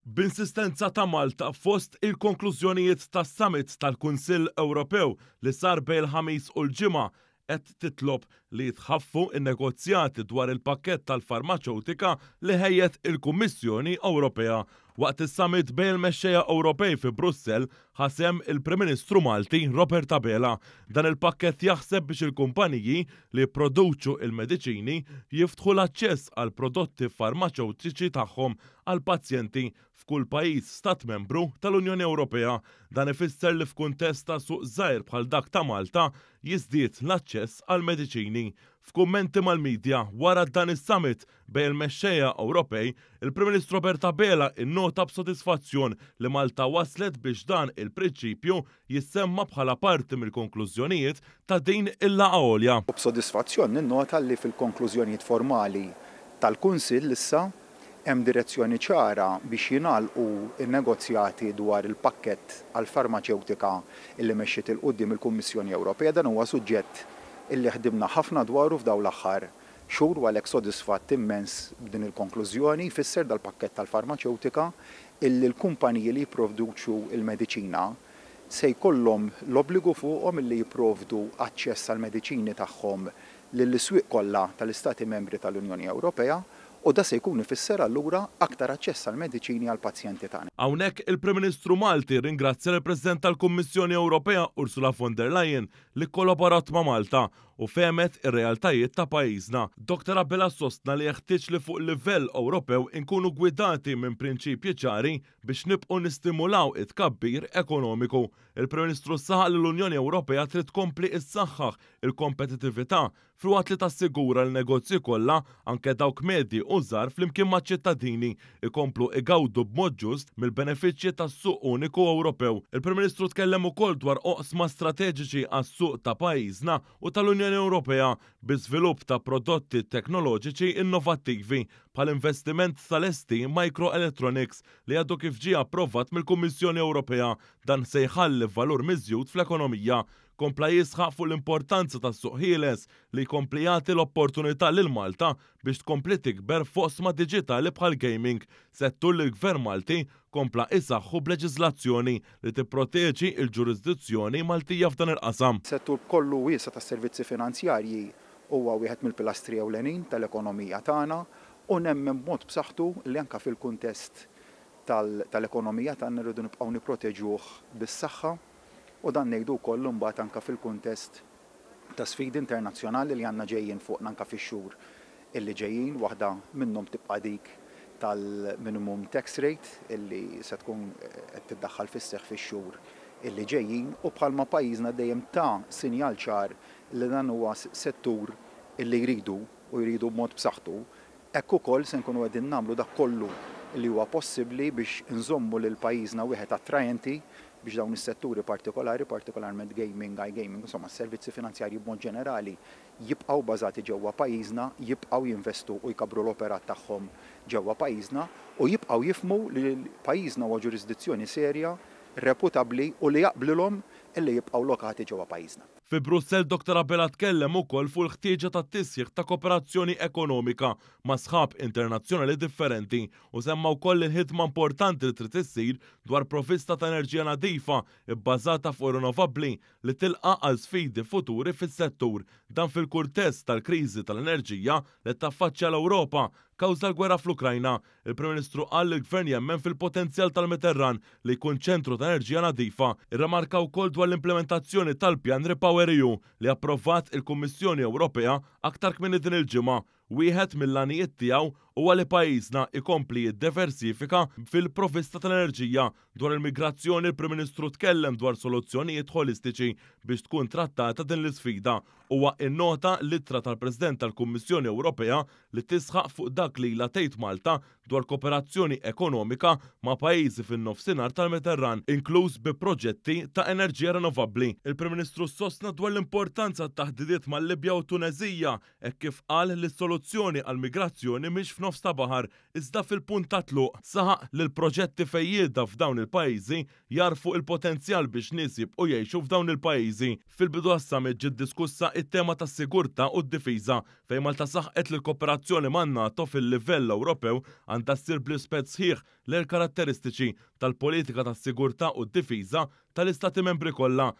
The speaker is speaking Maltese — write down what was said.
B'insistenza ta' Malta fost il-konklużjonijiet tas-Summit tal-Kunsill Ewropew li sar bejn il-Ħamis u l-Ġimgħa qed titlob li jitħaffu n-negozjati dwar il-pakkett tal-farmaċewtika li ħejjet il-Kummissjoni Ewropea. Waqt is-summit bejn il-mexxejja Ewropej fi Brussell ħa sehem il-Prim Ministru Malti Robert Abela. Dan il-pakkett jaħseb biex il-kumpaniji li jipproduċu il-mediċini jiftħu l-aċċess għal prodotti farmaċewtiċi tagħhom għall-pazjenti f'kull pajjiż stat membru tal-Unjoni Ewropea. Dan ifisser li f'kuntest ta' suq żgħir bħal dak ta' Malta jiżdied l-aċċess għall-mediċini. F'kummenti mal-midja wara dan is-summit bejn il-mexxejja Ewropej, il-Prim Ministru Robert Abela innota b'sodisfazzjon li Malta waslet biex dan il-prinċipju jissemma bħala parti mill-konklużjonijiet ta' din il-laqgħa għolja. U b'sodisfazzjon ninnota li fil-konklużjonijiet formali tal-Kunsill issa hemm direzzjoni ċara biex jingħalqu n-negozjati dwar il-pakkett għall-farmaċewtika li mexxiet 'il quddiem il-Kummissjoni Ewropea. Dan huwa suġġett illi ħdimna ħafna dwaru f'dawn l-aħħar xhur u għalhekk sodisfatt immens b'din il-konklużjoni. Jfisser dal-pakkett tal-farmaċewtika illi l-kumpaniji li jipproduċu l-mediċina se jkollhom l-obbligu fuqhom illi jipprovdu aċċess għall-mediċini tagħhom lill-iswieq kollha tal-Istati Membri tal-Unjoni Ewropea u da se jkun ifisser allura aktar aċċess għall-mediċini għall-pazjenti tagħna. Hawnhekk il-Prim Ministru Malti rringrazzja lill-President tal-Kummissjoni Ewropea Ursula von der Leyen li kkollaborat ma' Malta u fehmet ir-realtajiet ta' pajjiżna. Dr Abela sostna li jeħtieġ li fuq livell Ewropew inkunu gwidati minn prinċipji ċari biex nibqgħu nistimulaw it-tkabbir ekonomiku. Il-Prim Ministru saħaq li l-Unjoni Ewropea trid tkompli ssaħħaħ il-kompetitività filwaqt li tassigura li n-negozji kollha, anke dawk medji u żgħar flimkien maċ-ċittadini, ikomplu igawdu b'mod ġust mill-benefiċċji tas-suq uniku Ewropew. Il-Prim Ministru tkellem ukoll dwar oqsma strateġiċi għas-suq ta' pajjiżna u tal-Unjoni Ewropea bi żvilupp ta' prodotti teknoloġiċi innovattivi bħal investiment tal-ST Microelectronics li għadu kif ġie approvat mill-Kummissjoni Ewropea. Dan se jħalli valur miżjud fl-ekonomija. Kompla jisħaq fuq l-importanza tas-suq ħieles li jkompli jagħti l-opportunità lil Malta biex tkompli tikber f'oqsma diġitali bħall-gaming, settur li l-Gvern Malti kompla isaħħu b'leġiżlazzjoni li tipproteġi l-ġurisdizzjoni Maltija f'dan il-qasam. Settur kollu wiesa' tas-servizzi finanzjarji huwa wieħed mill-pilastri ewlenin tal-ekonomija tagħna u nemmen b'mod b'saħħtu li anke fil-kuntest tal-ekonomija tagħna rridu nibqgħu nipproteġuh bis-saħħa. U dan ngħidu wkoll imbagħad anke fil-kuntest ta' sfidi internazzjonali li għandna ġejjin fuqna anke fix-xhur illi ġejjin, waħda minnhom tibqa' dik tal-minimum tax rate illi se tkun qed tiddaħħal fis-seħħ fix-xhur illi ġejjin u bħalma pajjiżna dejjem ta sinjal ċar li dan huwa settur illi jridu u jridu b'mod b'saħħtu. Hekk ukoll se nkunu qegħdin nagħmlu dak kollu li huwa possibbli biex inżommu lil pajjiżna wieħed attraenti biex dawn is-setturi partikolari, partikolarment gaming, iGaming, insomma s-servizzi finanzjarji b'mod ġenerali, jibqgħu bażati ġewwa pajjiżna, jibqgħu jinvestu u jkabbru l-operat tagħhom ġewwa pajjiżna u jibqgħu jifhmu li pajjiżna huwa ġurisdizzjoni serja, reputabbli u li jaqblilhom illi jibqgħu lokati ġewwa pajjiżna. Fi Brussell Dottor Abela tkellem ukoll fuq il-ħtieġa tat-tisħiħ ta' koperazzjoni ekonomika ma' sħab internazzjonali differenti u semma wkoll il-ħidma importanti li trid issir dwar provvista ta' enerġija nadifa bbażata fuq ir-rinnovabbli li tilqa' għal sfidi futuri fis-settur. Dan fil-kuntest tal-kriżi tal-enerġija li qed taffaċċja l-Ewropa kawża l-gwerra fl-Ukrajna. Il-Prim Ministru qal li l-Gvern jemmen fil-potenzjal tal-Mediterran li jkun ċentru ta' enerġija nadifa. Irrimarka wkoll dwar l-implementazzjoni tal-pjan REPowerEU li approvat il-Kummissjoni Ewropea aktar kmieni din il-ġimgħa. Wieħed mill-għanijiet tiegħu huwa li pajjiżna jkompli jiddiversifika fil-provvista tal-enerġija. Dwar il-migrazzjoni l-Prim Ministru tkellem dwar soluzzjonijiet ħolistiċi biex tkun trattata din l-isfida. Huwa innota l-ittra tal-President tal-Kummissjoni Ewropea li tisħaq fuq dak li ilha tgħid Malta dwar koperazzjoni ekonomika ma' pajjiżi fin-Nofsinhar tal-Mediterran, inkluż bi proġetti ta' enerġija rinnovabbli. Il-Prim Ministru sostna dwar l-importanza tat-taħdidiet mal-Libja u t-Tuneżija hekk kif qal li s-soluzzjoni. s-soluzzjoni għall-migrazzjoni mhix f'nofs ta' baħar iżda fil-punt ta' tluq. Saħaq li l-proġetti fejjieda f'dawn il-pajjiżi jagħrfu il-potenzjal biex nies jibqgħu jgħixu f'dawn il-pajjiżi. Fil-bidu tas-summit ġiet diskussa it-tema tas-sigurtà u d-difiża, fejn Malta saħqet li l-kooperazzjoni man-NATO fil-livell Ewropew għandha ssir b'rispett sħiħ lejn karatteristiċi tal-politika tas-sigurtà u d-difiża tal-istati membri kollha.